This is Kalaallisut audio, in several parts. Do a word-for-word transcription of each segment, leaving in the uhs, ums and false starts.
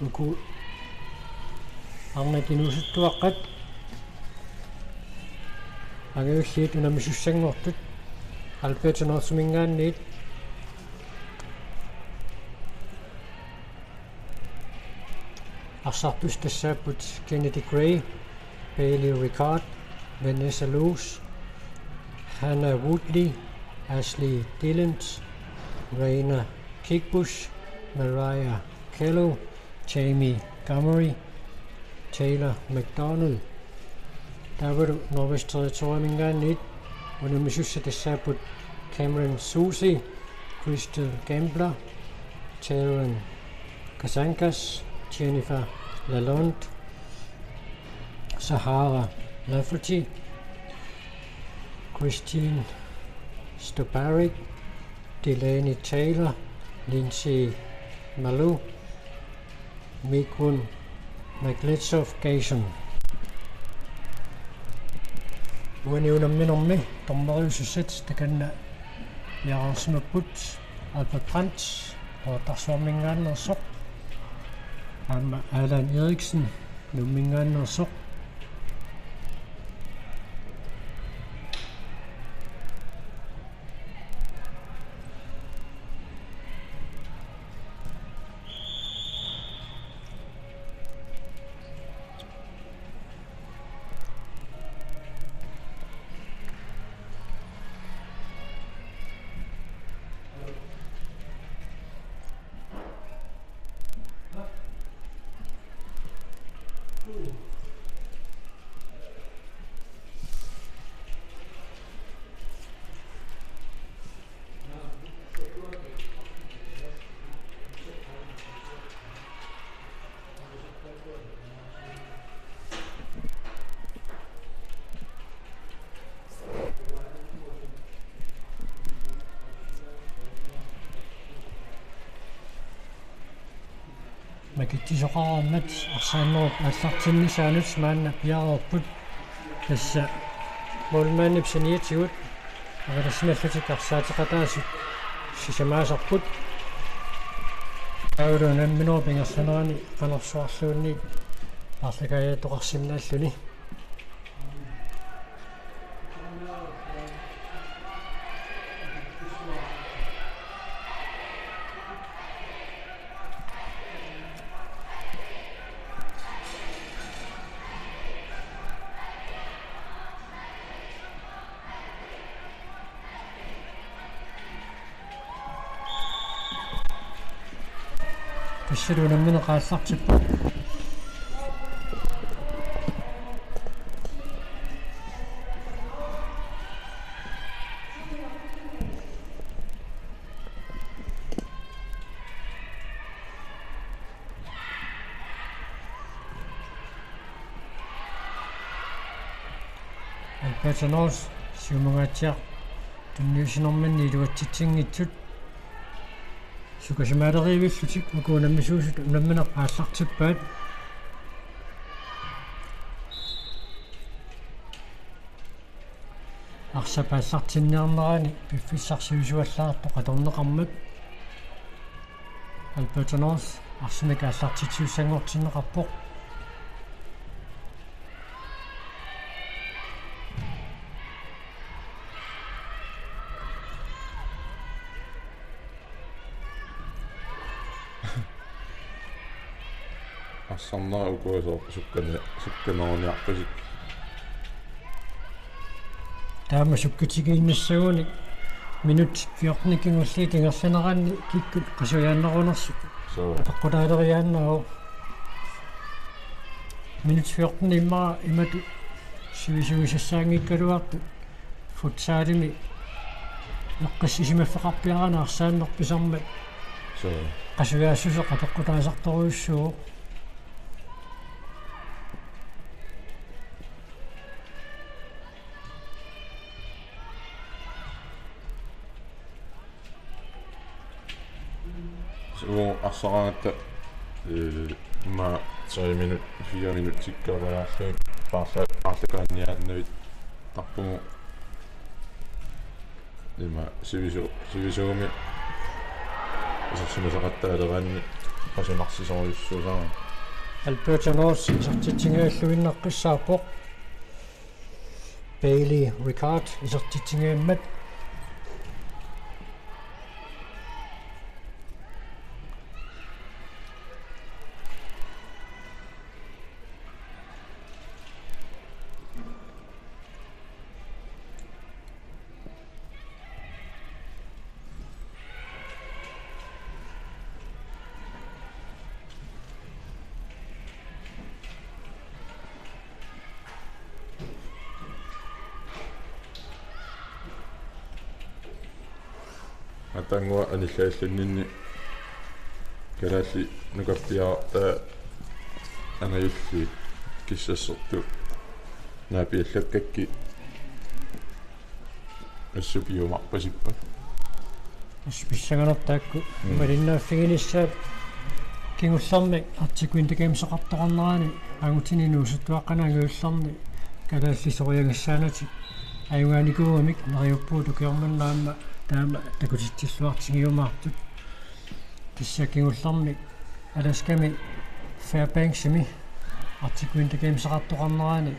Uku arnat inuusuttuaqqat angajulliit unammisussanngortut Alberta Northiminngaanniit. Arsartussat tassaapput Kennedy Gray, Bailey Ricard, Vanessa Luce, Hannah Woodley, Ashley Dilland, Reina Kikbush, Mariah Kello, Jamie Gomery, Taylor McDonald. Taavalu Northwest Territoriuminngaanniit unammisussat tassaapput Cameron Susi, Crystal Gambler, Taron Kasankas, Jennifer Lalonde, Sahara Lafferty, Christine Stoparic, Delaney Taylor, Lindsay Malou, Migun McLeod of Gayson. Uani unamminermi dommeriusussat takanna piareersimapput Albert Brandt Qeqertarsuarminngaanneersoq aamma Allan Eriksen Nuumminngaanneersoq. Makitsisoqaraangat arsaannerup aallartinnissaanut maanna piareerput. Tassa målmandip saniatigut avatassinallutik arsaateqataasut sisamaasarput. Taavalu unamminerup ingerlanerani qanorsuarluunniit aarlakaajaattoqarsinnaalluni. Tassalu unammineq aallartippoq. Alberta North siumungaatsiaq tunniussinerminni iluatsitsinngitsut sukasimaalerivillutik uku unammisuusut unammineq aallartippaat. Arsap aallartinniarnerani piffissaq sivisuallaartoq atorneqarmat Alberta North arsamik aallartitsisussanngortinneqarpoq. Arsarnera uku sooq sukkani-, sukkaneruniarpasik. Taama sukkatigiinnissagunik minut fjorten kingulliit ingerlaneranni kikkut qasujaannerunersut. Suu. Apeqqutaaleriaannaavoq. Minut fjorten immaqa imatut sivisugisassaanngikkaluartut futsalimi eqqissisimaffeqarpiarani arsaanneq pisarmat. Suu. Qasujaassuseq apeqqutaasartorujussuuvoq. Suu, arsaraangatta, eh, immaqa tre minut, fire minut tikkaalaarlugit paarla-, paarlakaanniaannavittarpugut. Immaqa sivisu-, sivisuumik isersimasaqattaaleraanni. Qasunarsisoriussuusarami. Alberto North isertitsigalluinnaqqissaarpoq. Bailey Ricard isertitsigaammat. Atangua anillaalluinninni Kalaallit Nukappiaraq angajulliit kissassertut naapiallakkakkit assut piumaarpasippat. Assut pissanganarpoq taakku. Mm. Malinnaaffiginissaat kingullermik Arctic Winter Gameseqartoqarnerani angutini inuusuttuaqqanut angajullerni kalaallisoriagassaanatik ajugaanikuugamik neriuppugut ukioq manna aamma taama takutitsilluartigiumaartut. Tassa kingullermik Alaskami Fairbanksimi Arctic Winter Gameseqartoqarnerani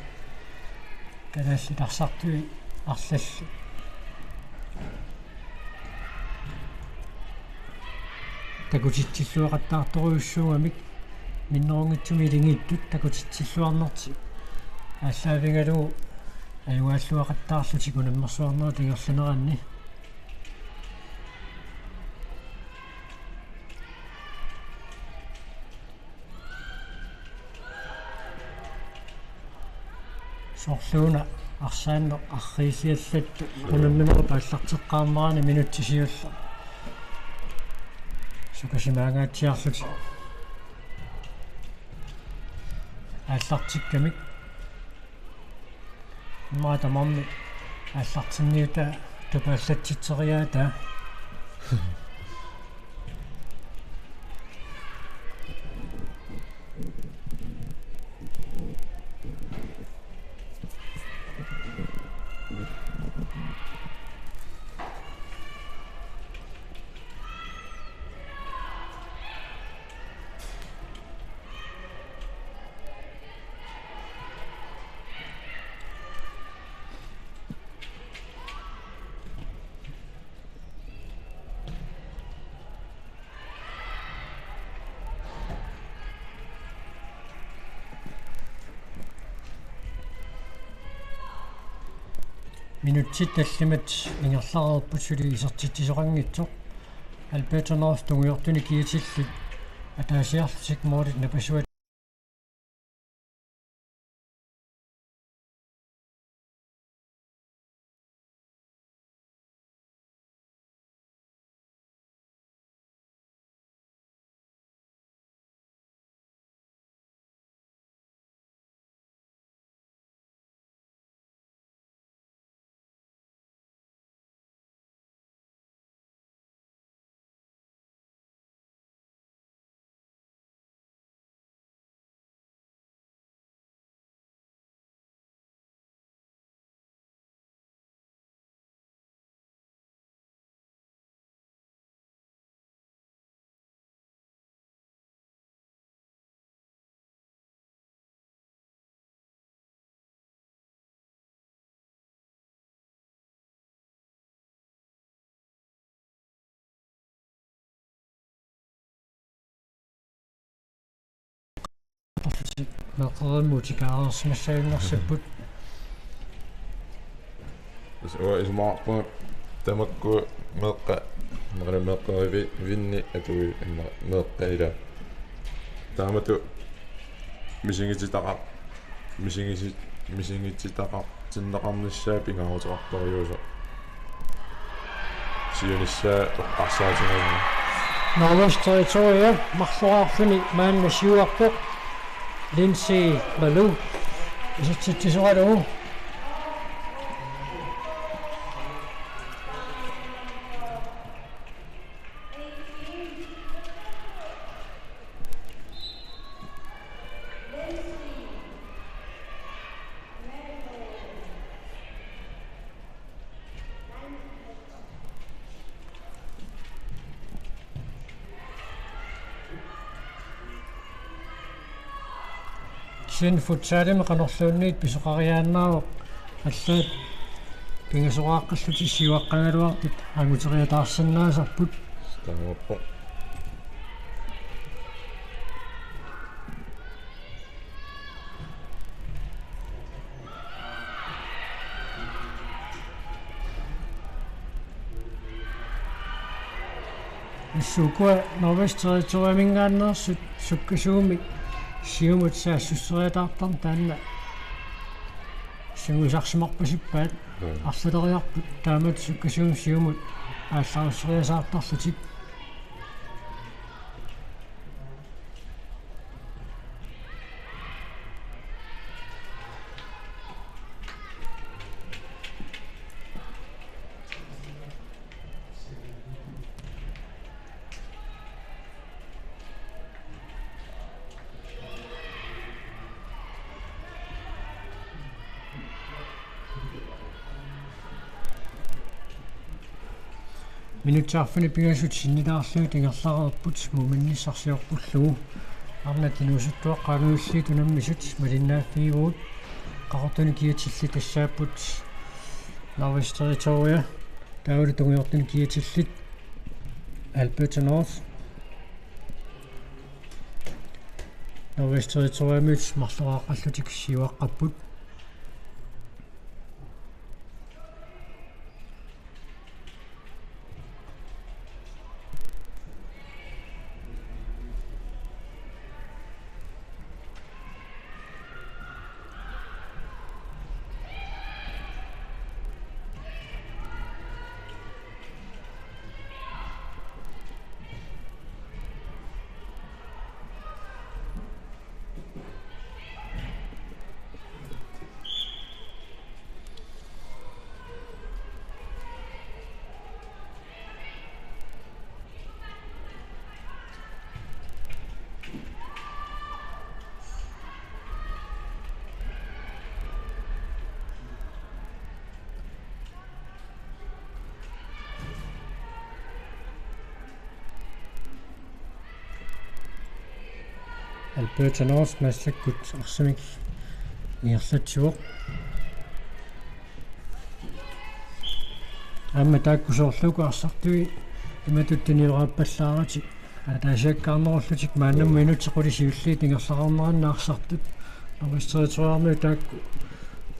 kalaallit arsartui arlallit takutitsilluaqattaartorujussuugamik minnerunngitsumik ilingittut takutitsilluarnertik aallaavigalugu ajugaalluaqattaarlutik unammersuarnerup ingerlaneranni. Soorluuna arsaanneq arriisiallattoq unamminerup aallarteqqaarnerani minutsit siulleq sukasimaangaatsiarlutik aallartikkamik. Immaqa tamarmik aallartinniutaa tupaallatsitseriaataa. Minutsit tallimat ingerlareerput suli isertitsisoqanngitsoq. Alberto North tungujortunik kiatillit ataasiarlutik målit napasuat. Meeqqerivimmut utikaareersimassaaginnarsipput. Tassa uanga isumaqarpunga tamakku meeqqat, meeqqat, meeqqerivinni atuinnaq meeqqat ila. Taamatut misigititaqar-, misigisi-, misigititaqartinneqarnissaa pingaaruteqartorujuusoq. Siunissaa eqqarsaatigalugu. Northwest Territories marloriarluni maanna siuarpoq Lindsay Malou isertitsisoralugu. Kisianni futsalimi qanorluunniit pisoqariaannaavoq, allaat pingasoqaaqqallutik siuaqqagaluartut anguteriataarsinnaasarput. Taamaappoq. Assut ukua Northwest Territoriumingaanneersut sukkasuumik siumut saassusseriataartarneq taanna sungiusarsimarpasippaat. Mm. Arlaleriarput taamatut sukkasuumik siumut aallarusseriasaartarlutik. Minutsit arfineq-pingasut sinnilaarlugit ingerlareerput muminnissarsiorpullugu. Arnat inuusuttuaqqat angajulliit unammisut malinnaaffigivugut. Qaqortunik kiatillit tassaapput Northwest Territoria. Taavalu tungujortunik kiatillit Alberta North. Northwest Territoriamiut marloqaaqqallutik siuaqqapput. Alberta North massakkut arsamik ingerlatsivoq. Aamma taakku soorlu uku arsartui imatut tunioraappallaarutik. Ataasiakkaarnerullutik maannamut minutsit qulit siulliit ingerlaqarneranni arsartut. Northwest Territoriamiut taakku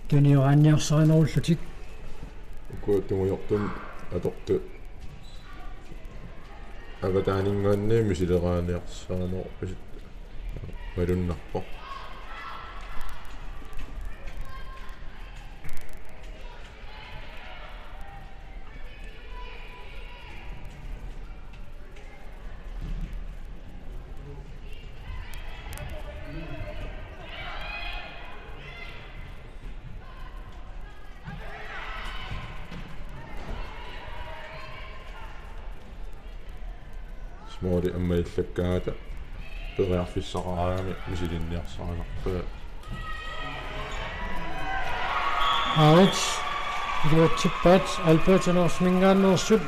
tunioraanniarsarinerullutik. Uku tungujortunik atortut avataaninngaanniit misileraaniarsarinerpasippoq. Malunnarpoq. Måli aamma illakkaata periarfissaqaraangamik misilinniarsarinerpaa. Aarit, iluatsippaat Alberta Northmingaanneersut.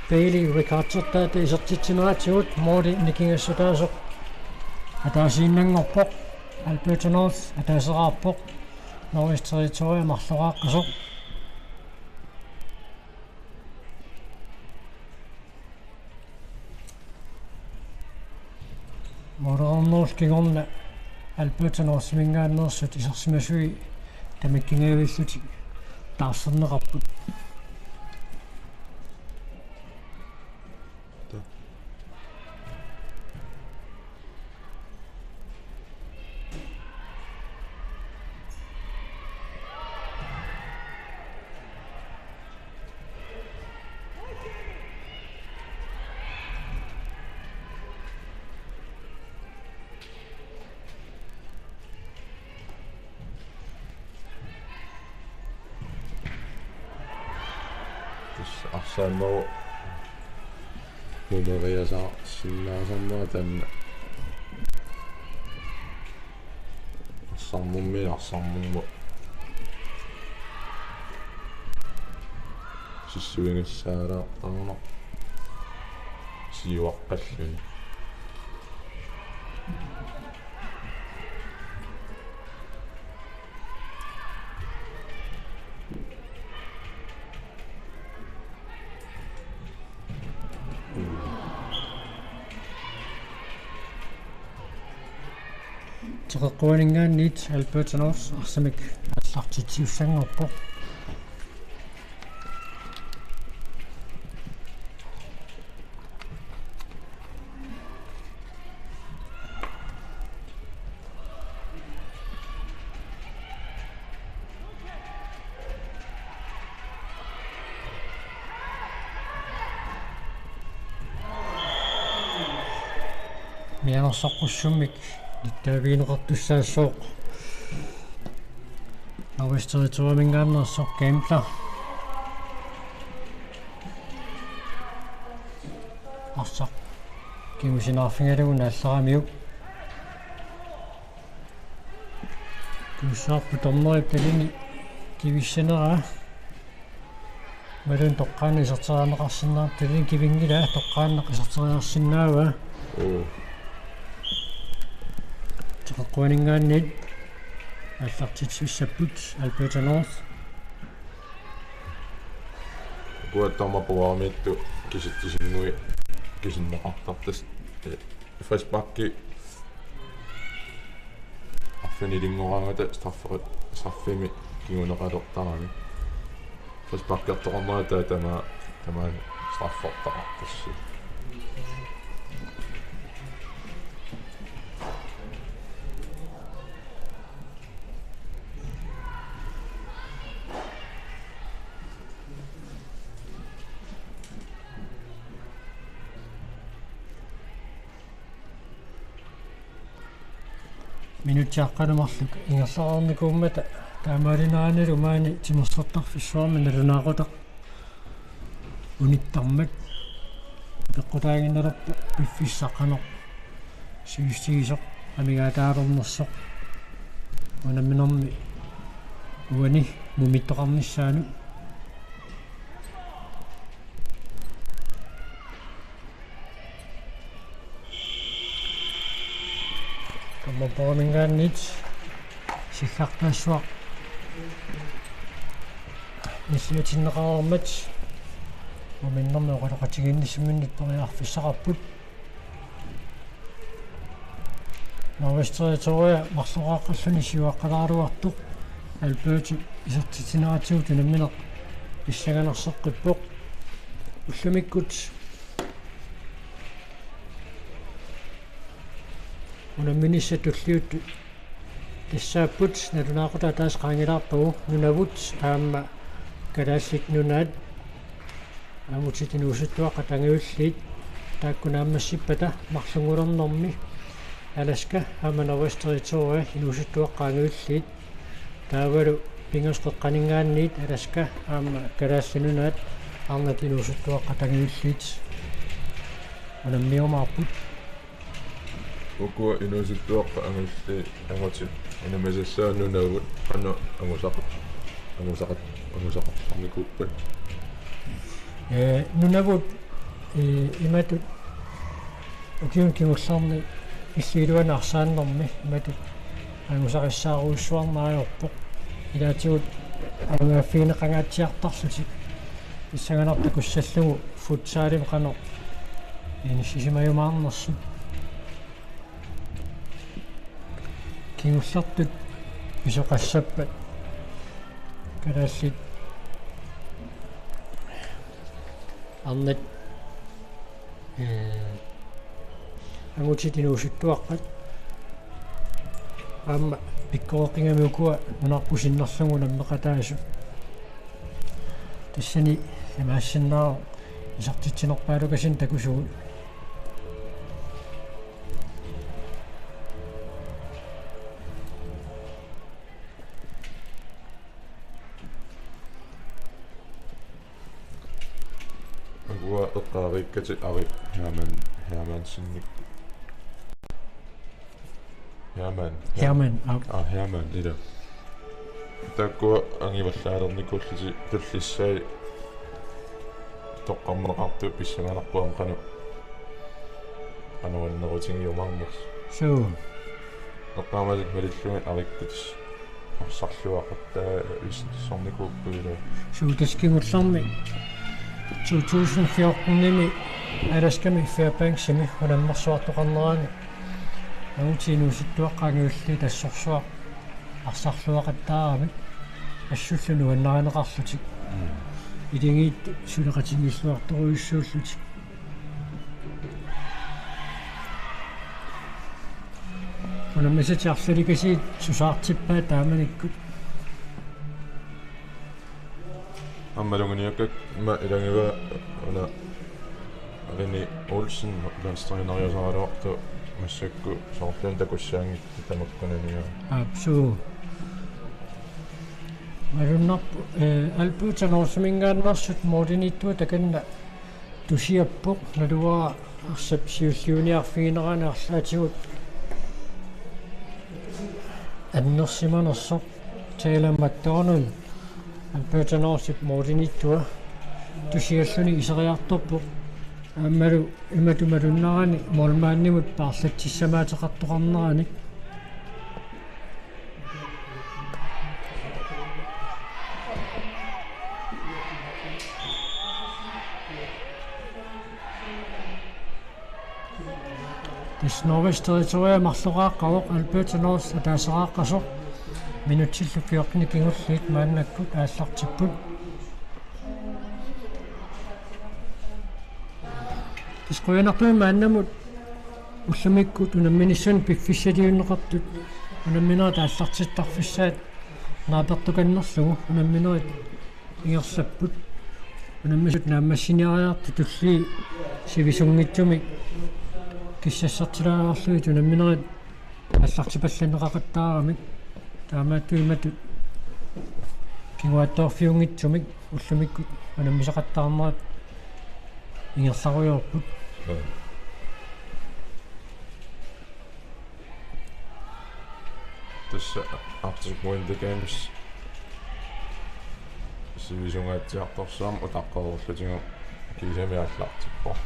Bailey Ricardsertaata isertitsineratigut måli nikingassutaasoq ataasiinnanngorpoq. Alberta North ataaseraarpoq. Northwest Territoria marloqaaqqasoq. Målereernerup kingorna Alberta Northmingaanneersut isersimasui tamakkingavillutik taarserneqarput. Tassa arsaammagu mumeriasaarsinnaasarmat taanna. Arsarnermiit arsarnermut sissuigassaalaartarneq siuaqqalluni. Teqeqquaninngaanniit Alberta North arsamik aallartitsisussanngorpoq. Mianersoqqussummik nittaavigineqartussaassooq Northwest Territoriuminngaanneersoq Gambler. Arsaq kingusinaarfigalugu naallaramiuk. Kuussaarput dommeri talini kivissaneraa. Imaluunniit toqqaannaq iserteriarneqarsinnaavoq, talini kivinngilaa, toqqaannaq iserteriarsinnaavaa. Oo. Teqeqquaninngaanniit aallartitsisussapput Alberta North. Kuattama puarmiittu kisitsisinngui kisinneqartartas. Frisparki arfinilinngoraangata strafferi-, straffimi kinguneqalertarami. Frisparkertoqarnera taava tama-, tamaani straffertaqartarsi. Minutsit aqqaneq marluk ingerlareernikuummata taamaalineranilu maani timersortarfissuarmi nalunaaqutaq unittarmat peqqutaaginnalerpoq piffissaq qanoq sivissigisoq amigaataalernersoq unamminermi uani mumittoqarnissaanut. Kammappaminngaanniit siggartaassuaq nilliatinneqareermat muminnermi oqaloqatigiinnissaminnik periarfissaqarput. Northwest Territoria marloqaaqqalluni siuaqqalaaraluartoq Alberta isertitsineratigut unammineq pissanganarseqqippoq. Ullumikkut unamminissat tulliuttut tassaapput nalunaaqutaq ataaseq qaangilaarpagu Nunavut aamma Kalaallit Nunaat angutit inuusuttuaqqat angajulliit taakku naammassippata marlunngulernermi Alaska aamma Northwest Territoria inuusuttuaqqat angajulliit taavalu pingasut qeqqaninngaanniit Alaska aamma Kalaallit Nunaat arnat inuusuttuaqqat angajulliit unammiumaarput. Ukua inuusuttuaqqat angajulliit angutit unammisassaat Nunavut qanoq angusaqat, angusaqat, angusaqartarnikuuppat? Ee, Nunavut, ee, imatut ukiuni kingullerni illup iluani arsaannermi imatut angusaqassaarujussuarneq ajorpoq. Ilaatigut ajugaaffigineqangaatsiartarlutik pissanganartoq takussallugu futsalimi qanoq inissisimajumaarnersut. Kingullertut pisoqassappat kalaallit arnat, ee, angutit inuusuttuaqqat aamma pikkoreqqigami ukua nunarput sinnerlugu unammeqataasut. Tassani imaassinnaavoq isertitsinerpaalukasinnut takusugut. Ukua eqqaariikkatik Ari Hermann, Hermannsenik. Hermann. Hermann, aap. Aa, Hermann, ila. Taakkua angivallaalernikuullutik tullissaat toqqammeqartut pissanganarpoq aamma qanoq, qanoq annerutigiumaarnersoq. Suu. Eqqaamatik malillugit Arikkut arsarluaqattaarlugu issornikuupput ila. Suu, tassa kingullermi to tusind fjortenimi Alaskami Fairbanksimi unammersuartoqarnerani Angutini inuusuttuaqqat angajulliit assorsuaq arsarluaqattaaramik assullu nuannarineqarlutik. Iligiit suleqatigiilluartorujussuullutik. Unammisat arlalikasiit susaartippaat taamanikkut. Aamma maluginiakkakka ima ilagivaat una René Olsen, landstræneriusaraluartoq, massakkut soorluuna takussaanngitsoq tamakkunaniga. Aap, suu. Malunnarpoq, eh, Alberta Northiminngaanneersut målimiittuata takanna tusiappoq, naluara arsap siulliuniarfiginerani arlaatigut annersimanersoq. Taylor McDonald, Alberta Northip målimiittua, tusialluni iseriartorpoq. Aammalu imatut malunnarani målmandimut paarlatsissamaateqartoqarnerani. Tassa Northwest Territories marloqaaqqavoq, Alberta North ataasiaqqasoq. Minutsillu fjorten kingulliit maannakkut aallartipput. Tassa qujanartumik maannamut ullumikkut unamminissamut piffissaliunneqartut unamminerit aallartittarfissaat naapertukannerlugu unamminerit ingerlapput. Unammisut naammassiniariartut tulliit sivisunngitsumik kissassartilaarlugit unamminerit aallartipallanneqaqattaaramik. Taamaattumik imatut kinguaattoorfiunngitsumik ullumikkut unammisaqattaarnerat ingerlarujoorput. Tassa Arctic Winter Games sivisungaatsiartorsuarmik utaqqereerlutigu kiisami aallartippoq.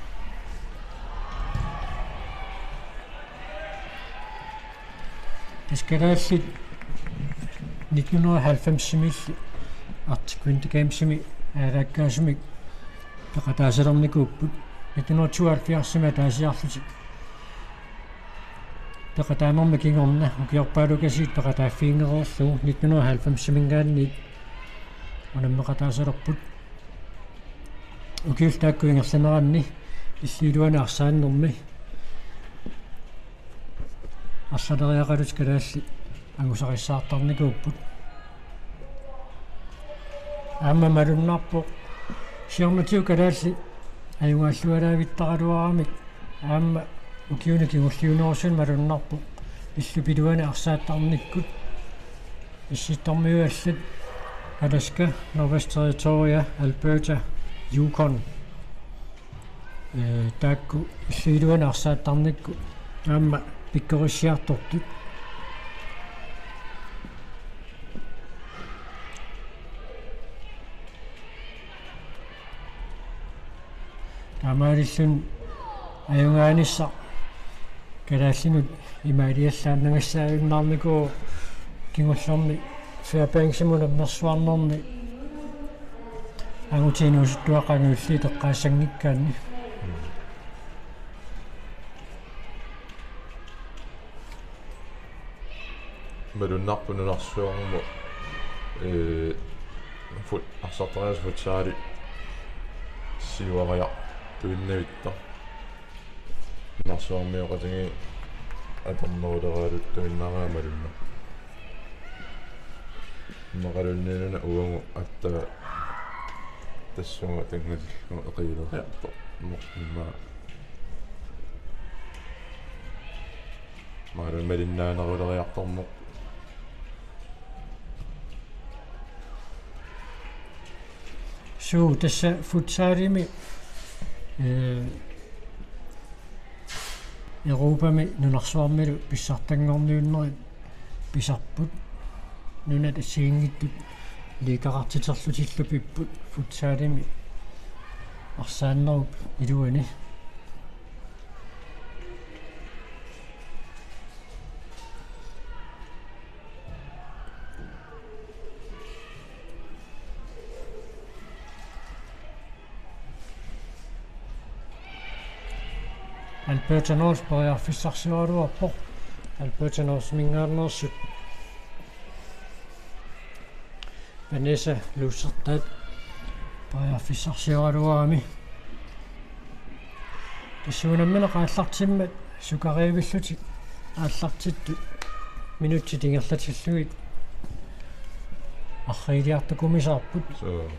Tassa kalaallit nitten hundrede og halvfemsimiilli Arctic Winter Gamesimi aalaakkaasumik peqataasalernikuupput. Nitten hundrede og tooghalvfjerdsimi ataasiarlutik peqataanermi kingorna ukiorpaalukasiit peqataaffiginngereerlugu nitten hundrede og halvfemsiminngaanniit unammeqataasalerput. Ukiullu taakku ingerlaneranni illup iluani arsaannermi arlaleriaqalutik kalaallit angusarissaartarnikuupput. Aamma malunnarpoq siornatigut kalaallit ajugaallualaavittaraluaramik aamma ukiuni kingulliunerusuni malunnarpoq illup iluani arsaattarnikkut. Issittormiuallat Alaska, Northwest Territories, Alberta, Yukon. Eh, taakku illup iluani arsaattarnikkut aamma pikkorissiartortut. Taamaalilluni ajugaanissaq kalaallinut imaaliallaannangassaajunnaarnikuuvoq kingullerni Fairbanksimut unammersuarnerni angutini inuusuttuaqqat angajulliit eqqaassanngikkaanni. Malunnarpoq nunarsuarmut, ee, fut-, arsartariaaseq futsali siuariartuinnavittut. Nunarsuarmioqatigiit atorneruleraaluttuinnaraa malunnarpoq. Immaqaluunniit una uagut aatsaat tassunga tanngatillugu eqiilereerpoq. Immaqa Malu malinnaaneruleriartorneq. Suu, tassa futsalimi, eh, Europami nunarsuarmilu pissartanngorniunnerit pisarput. Nunat assigiinngitsut liigaqartiterlutillu pipput futsalimi arsaannerup iluani. Alberta North periarfissarsioraluarpoq. Alberta Northiminngaanneersut Vanessa Luusertaat periarfissarsioraluarami. Tassa unammineq aallartimmat sukariivillutik aallartittut minutsit ingerlatillugit arriiliartukumisaarput. Suu.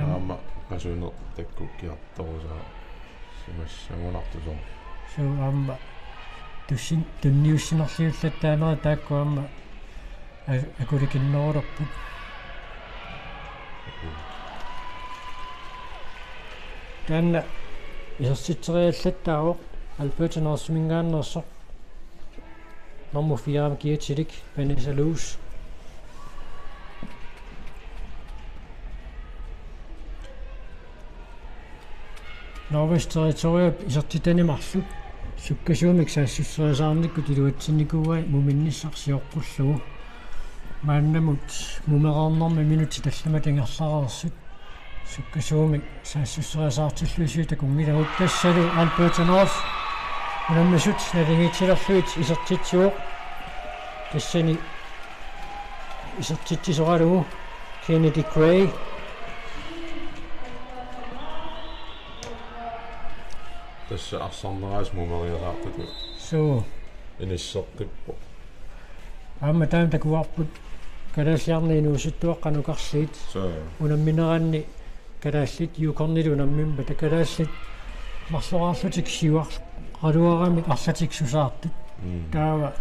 Aamma qasuneq takkukkiartorusaa simassagunartusoq. Suu aamma tussin-, tunniussinerliullattaanera taakku aamma a-, akulikinnerulerput. Taanna isertitseriallattaavoq Alberta Northiminngaanneersoq. Nummer fire kiatilik Vanessa Luus. Northwest Territoriep isertitani marluk sukkasuumik saassusserisaarnikkut iluatsinnikuuai muminnissaq sioqqullugu. Maannamut mumereernermi minutsit tallimat ingerlareersut sukkasuumik saassusserisaartillugit takunngilagut. Tassalu Alberta North unammisut naligiitsilerlugit isertitsivoq. Tassani isertitsisoralugu Kennedy Gray. Tassa arsarneq aasiit mumeriasaartutut. Suu. Inisseqqippoq. Aamma taanna takuarput kalaallit arnat inuusuttuaqqat nukarliit. Suu. Unammineranni kalaallit Yukonilu unammimmata kalaallit marloraarlutik siuaraluaramik arlatik susaartut. Mm. Taava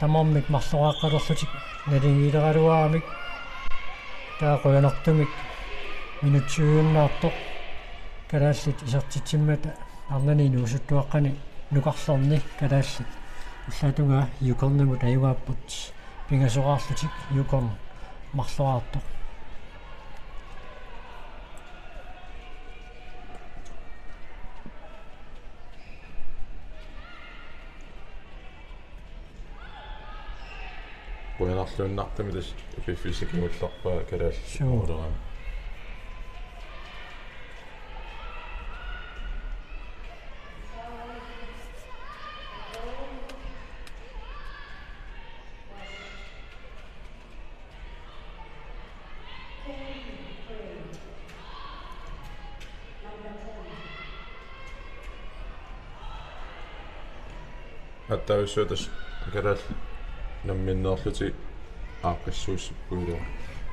tamarmik marloraaqqalerlutik naligiileraluaramik taava qujanartumik minutsit uiunnaartoq kalaallit isertitsimmata arnani inuusuttuaqqani nukarlerni kalaallit ullaap tungaa Yukonimut ajugaapput pingasoraarlutik Yukon marloraartoq. Qujanarluinnartumik tassa piffissaq kingullerpaaq kalaallit. Suu. Ulerami. Attavissuaq tassa kalaallit namminneerlutik aaqqissuussippugut ilaa.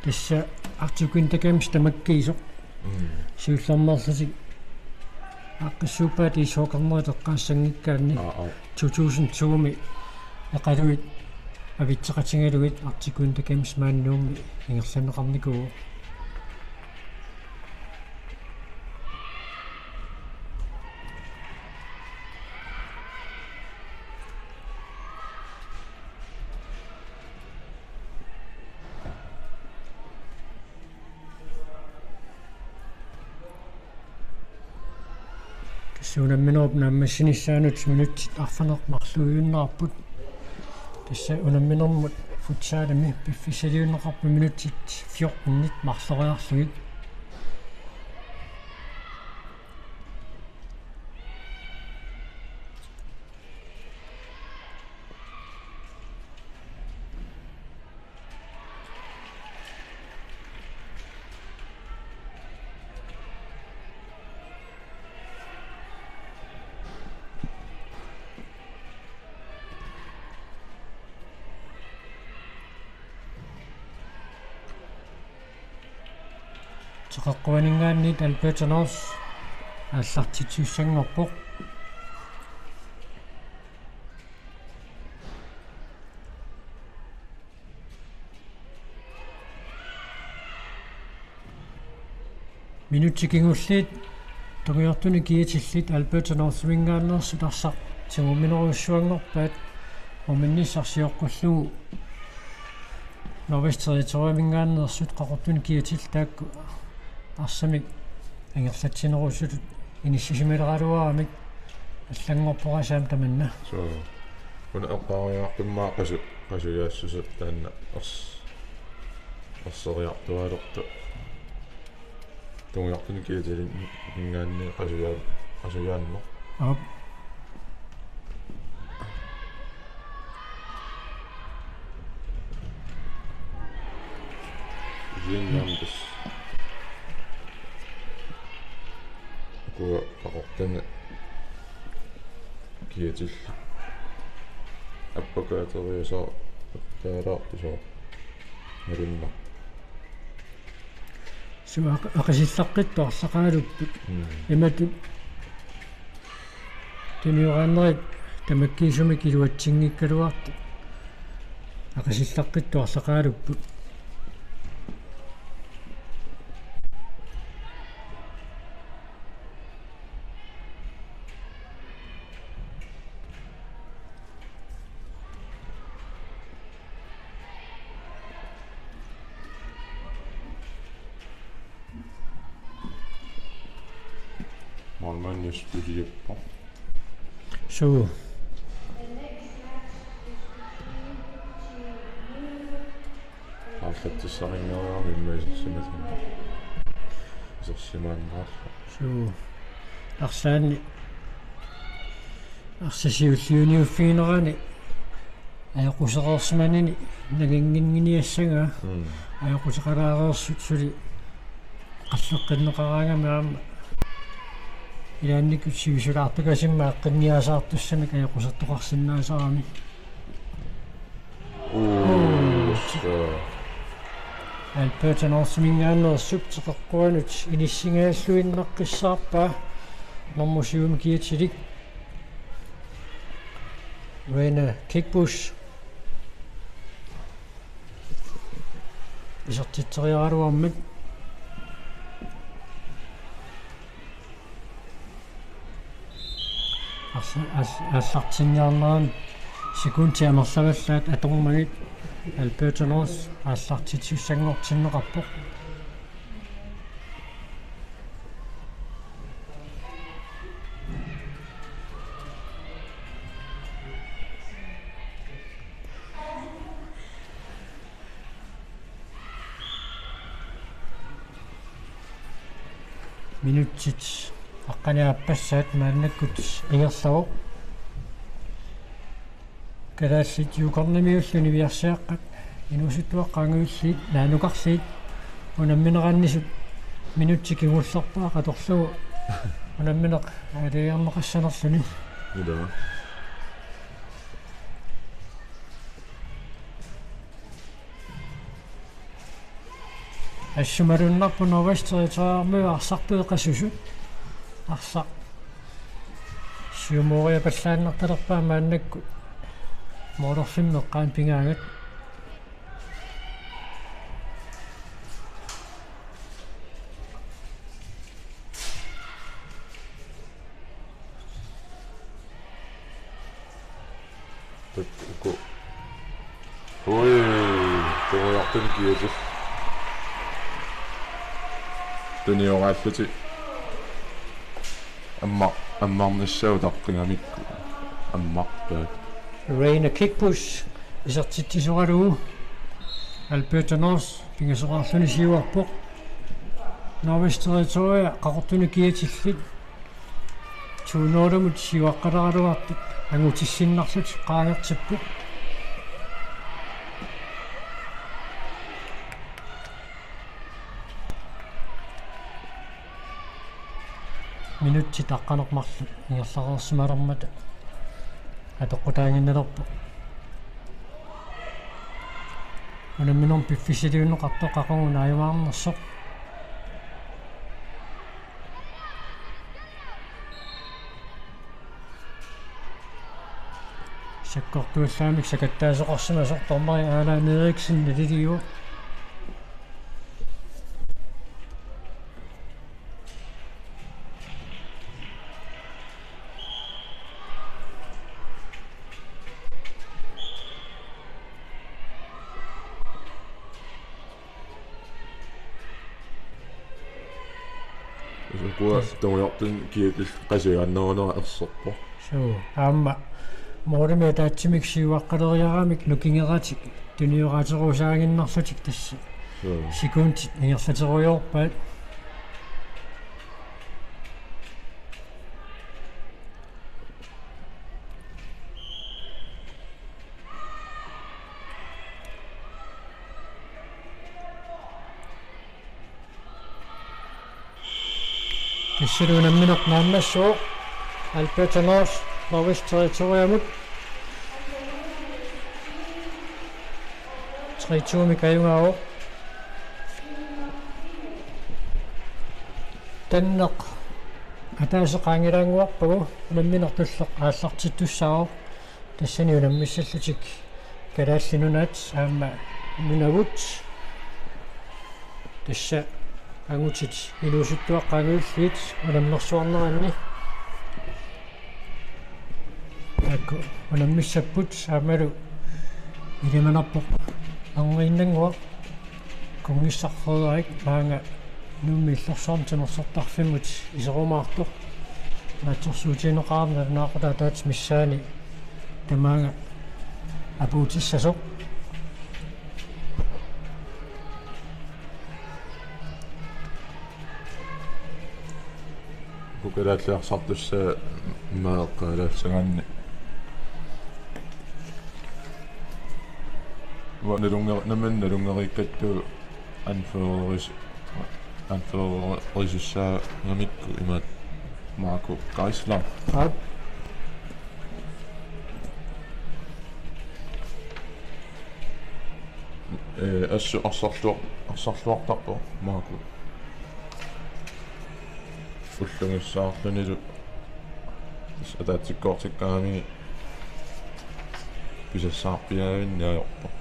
Tassa Arctic Winter Games tamakkiisoq. Mm. Siullermeerlutik aaqqissuuppaat ishockeynerit eqqaassanngikkaanni. Aa, aa. To tusind to-mi eqaluit avitseqatigalugit Arctic Winter Games maani Nuummi ingerlanneqarnikuuvoq. Tassa unamminerup naammassinissaanut minutsit arfineq-marluinnarput. Tassa unamminermut futsalimi piffissaliunneqarpoq minutsit fjortenit marloriarlugit. Teqeqquaninngaanniit Alberta North aallartitsisussanngorpoq. Minutsit kingulliit tungujortunik kiatillit Alberta Northiminngaanneersut arsaq tigumminerujussuanngorpaat muminnissaq sioqqullugu. Northwest Territorieminngaanneersut qaqortunik kiatillit taakku arsamik ingerlatsinerusutut inissisimaleraluaramik allanngorpoq aasiit tamanna. Suu. Una eqqaariartummaa qasu-, qasujaassuseq taanna ers-, erseriartuaalertoq. Tungujortunik kiatilinngaanniit qasujaa-, qasujaanneq. Aap. Vietnam tassa. Ukua Qaqortumi kiatillit appakaateriasaartut taalaartusoo malunnarpoq. Suu, aq-, aqisillaqqittoq arlaqaalupput. Mm. Imatut tunioraannerit tamakkiisumik iluatsinngikkaluartut. Aqisillaqqittoq arlaqaalupput. Målmand just studieppo. Suu. Aallattissarinngeriarami imma isersimatin. Isersimaannarlu. Suu. Arsaanni. Arsaq siulliuniuffiginerani. Ajoqusereersimanini nanginnginniassagaa. Mm. Ajoquseqalaareersut suli qalleqqinneqaraangami aamma. Ilaannikkut sivisulaartukasimma aqqinniasaartussamik ajoqusertoqarsinnaasarami. Uu, uu, suu. Alberto Northiminngaanneersup teqeqquanut inissingajalluinnaqqissaarpaa normu syvimi kiatilik. Reine Kickbusch. Isertitseriaraluarmat. Aalla-, aall-, aallartinniarnerani sekundit amerlavallaat atormagit Alberto North aallartitsissanngortinneqarpoq. Minutsit aqqaneq-aappassaat maannakkut ingerlavoq. Kalaallit Juukornamiullu niviarsiaqqat inuusuttuaqqat qaangiulliit naanukarliit unamminerannisut minutsit kingullerpaat atorlugu unammineq aalajangerneqassanerluni. Ila. Assut malunnarpoq Northwest Territoriarmiut arsartut eqasusut. Arsaq siumoriapallaannartalerpaa maannakkut målerfimmi eqqaani pigaangat. Takku. Ui, tungujortumik kiatillit. Tunioraallutik. Amma-, ammarnissaa utaqqigamikku. Ammarpaat. Reine Kickbusch isertitsisoralugu. Alberto North pingasoqarluni siuarpoq. Northwest Territories Qaqortumi kiatillit. Tuunoorumut siuaqqaleraluartut angutissinnarlutik qaangertipput. Minutsit aqqaneq-marluk ingerlareersimalermata apeqqutaaginnalerpoq. Unamminermi piffissaliunneqartoq qaqugu naajumaarnersoq. Sakkortuallaamik sakattaasoqarsimasoq dommeri Allan Eriksen naliliivoq. Ukua tungujortumik kiatillit qasujaannerunera erserpoq. Suu, aamma målimik ataatsimik siuaqqaleriaramik nukingeratik tunioraterusaaginnarlutik tassa. Suu. Sekundit ingerlaterujoorpaat. Tassalu unammineq naammassivoq. Alberta North Northwest Territoriumut tre to-mik ajugaavoq. Tanneq ataaseq qaangilaannguarpagu unammineq tulleq aallartittussaavoq. Tassani unammissallutik Kalaallit Nunaat aamma Nunavut. Tassa angutit iluusuttuaqqaanguilliit unammersuarneranni. Taakku unammissapput aammalu ilimanarpoq erniinnannguaq. Kunngissaq Frederik maanga Nuummi Illorsuarmi timersortarfimmut iserumaartoq. Naatsorsuutigineqarami nalunaaqutaq ataatsip missaani tamaanga apuutissasoq. Uku kalaallit arsartussat immaqa eqqaalaassagaanni. Uanga nalunnge-, nammineq nalunngeriikkattut anføreris-, anførerisussaamikku imaattoq Marco Geisler. Aap. Ee, assut arsarluar-, arsarluartarpoq Marco. Ullugissaarlunilu tassa ataatsikkoortikkaangamigit pisassaarpiaavinneq ajorpoq.